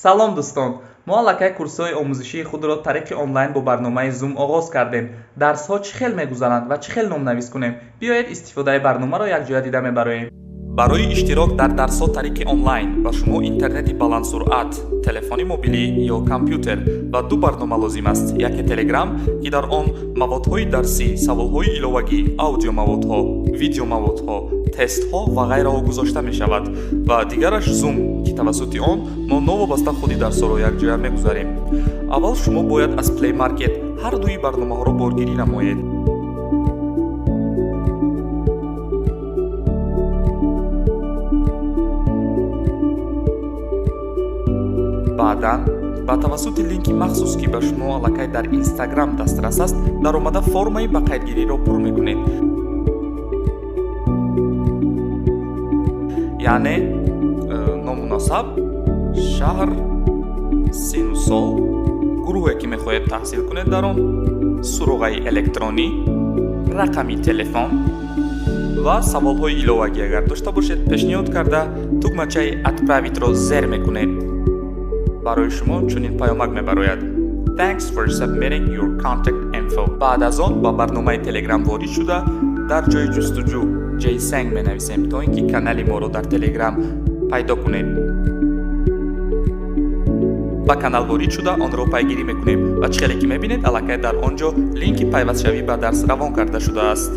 Салом, дӯстон! Мо аллакай курсҳои омӯзишии худро тариқи онлайн бо барномаи Zoom оғоз кардем. Дарсҳо чӣ хел мегузаранд ва чӣ хел номнавис кунем? Биёед, истифодаи барномаро якҷоя дида мебароем. Барои иштирок дар дарсҳо тариқи онлайн ба шумо интернети баландсуръат, телефони мобилӣ ё компютер ва ду барнома лозим аст: яке Телеграм, ки дар он маводҳои дарсӣ, саволҳои иловагӣ, аудиомаводҳо, видеомаводҳо, тестҳо ва ғайраҳо гузошта мешавад, ва дигараш Zoom, ки тавассути он мо новобаста худи дарсҳоро якҷоя мегузарем. Аввал шумо бояд аз Play Market ҳар дуи барномаҳоро боргирӣ намоед. Баъдан ба тавассути линки махсус, ки ба шумо аллакай дар Инстаграм дастрас аст, даромада, формаи ба қайдгириро пур мекунед, яъне ному насаб, шаҳр, сину сол, гурӯҳе, ки мехоҳед таҳсил кунед дар он, суроғаи электронӣ, рақами телефон ва саволҳои иловагӣ агар дошта бошед, пешниҳод карда, тугмачаи «Отправить» ро зер мекунед. Барои шумо чунин паёмак мебарояд: «Thanks for submitting your contact info». Баъд аз он ба барномаи Телеграм ворид шуда, дар ҷои ҷустуҷӯ Ҷейсанг менависем, то ин ки канали моро дар Телеграм пайдо кунем. Ба канал ворид шуда, онро пайгирӣ мекунем ва чӣ хеле ки мебинед, аллакай дар он ҷо линки пайвастшавӣ ба дарс равон карда шудааст.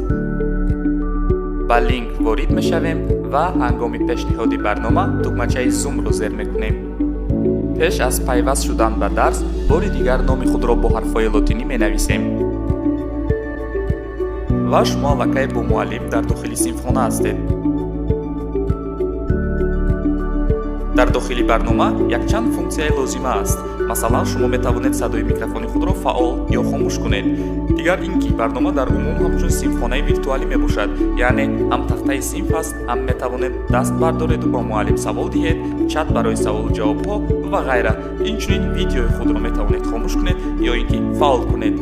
Ба линк ворид мешавем ва ҳангоми пешниҳоди барнома тугмачаи Zoom-ро зер мекунем. Пеш аз пайваст шудан ба дарс бори дигар номи худро бо ҳарфҳои лотинӣ менависем ва шумо аллакай бо муаллим дар дохили синфхона ҳастед. Дар дохили барнома якчанд функсияи лозима аст. Масалан, шумо метавонед садои микрофони худро фаъол ё хомӯш кунед. Дигар ин ки барнома дар умум ҳамчун синфхонаи виртуалӣ мебошад, яъне ҳам тахтаи синф аст, ҳам метавонед даст бардореду ба муаллим савол диҳед, чат барои саволу ҷавобҳо ва ғайра. Инчунин видеои худро метавонед хомӯш кунед ё ин ки фаъол кунед.